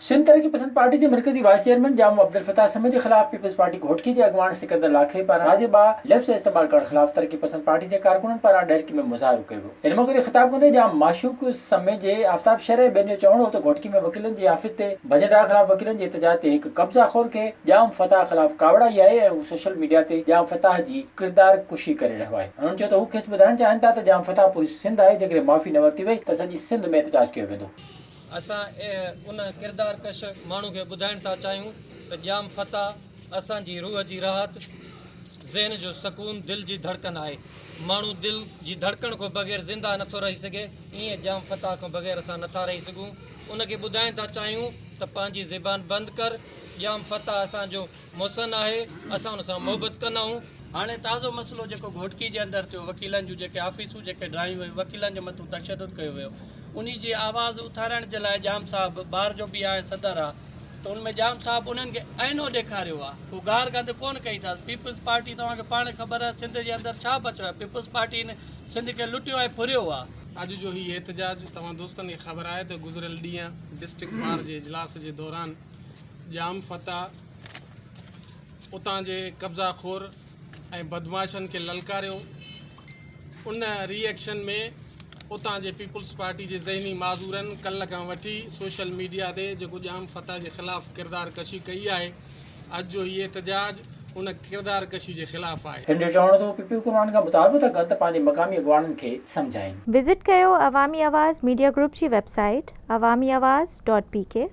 سنڌ ترقي پسند پارٽي جي مرڪزي وائيس چيئرمين ڄام عبدالفتاح سمي جي خلاف پيپلز پارٽي گهوٽڪي جي اڳواڻ سڪندر لاکي پاران واضح لفظ استعمال ڪرڻ خلاف ترقي پسند پارٽي جي ڪارڪنن پاران ڏهرڪي ۾ مظاهرو ڪيو ويو. ان موقعي تي خطاب ڪندي ڄام معشوق سمي جي آفتاب شر ۽ ٻين جو چوڻ هو ته گهوٽڪي ۾ وڪيلن جي آفيس تي ڀڃ ڊاهه خلاف وڪيلن جي احتجاج تي هڪ قبضا خور کي ڄام فتاح خلاف ڪاوڙ آئي آهي ۽ هو سوشل ميڊيا تي ڄام فتاح جي ڪردار ڪشي ڪري رهيو آهي. هنن چيو ته هو کيس ٻڌائڻ چاهين ٿا ته ڄام فتاح پوري سنڌ آهي جيڪڏهن معافي نه ورتي وئي ته سڄي سنڌ ۾ احتجاج ڪيو ويندو. اسان ان ڪردار ڪش ماڻهو کي ٻڌائڻ ٿا چاهيون ته ڄام فتاح اسان جي روح جي راحت، ذهن جو سڪون، دل جي ڌڙڪن آهي. ماڻهو دل جي ڌڙڪڻ کان بغير زنده نٿو رهي سگهي، ائين ڄام فتاح کان بغير اسان نٿا رهي سگهون. ان کي ٻڌائڻ ٿا چاهيون ته پنهنجي زبان بند ڪر، ڄام فتاح اسان جو محسن آهي، اسان ان سان محبت ڪندا آهيون. هاڻي تازو مسئلو جيڪو گهوٽڪي جي اندر ٿيو وڪيلن جون جيڪي آفيسون جيڪي ڊاهيون ويون وڪيلن جي مٿون تشدد ڪيو ويو انهي جي آواز اٿارڻ جي لاء ڄام صاحب بار جو به آهي صدر آ ته ان ۾ ڄام صاحب انهن کي آئينو ڏيکاريو آ ڪو گار گند ڪون ڪئي اٿس پيپلز پارٽي توهان کي پاڻ خبر آ سنڌ جي اندر ڇا بچيو آهي پيپلز پارٽي هن سنڌ کي لٽيو ۽ ڦريو آ. اڄ جو هي احتجاج توهان دوستن کي خبر آهي ته گذريل ڏينهن ڊسٽرڪٽ بار جي اجلاس جي دوران ڄام فتاح اتان جي قبضا خور ۽ بدمعاشن کي للڪاريو ان ري ايڪشن ۾ اتان جي پيپلز پارٽي جي ذهني معذورن ڪلهه کان وٺي سوشل ميڊيا تي جيڪو ڄام فتاح جي خلاف ڪردار ڪشي ڪئي آهي اڄ جو هي احتجاج ان ڪردار ڪشي جي خلاف آهي. هن جو چوڻ هو ته هو پي پي حڪمرانن کان مطالبو ٿا ڪن ته پنهنجي مقامي اڳواڻن کي سمجهائين. وزٽ ڪيو عوامي آواز ميڊيا گروپ جي website Awami Awaz dot P K.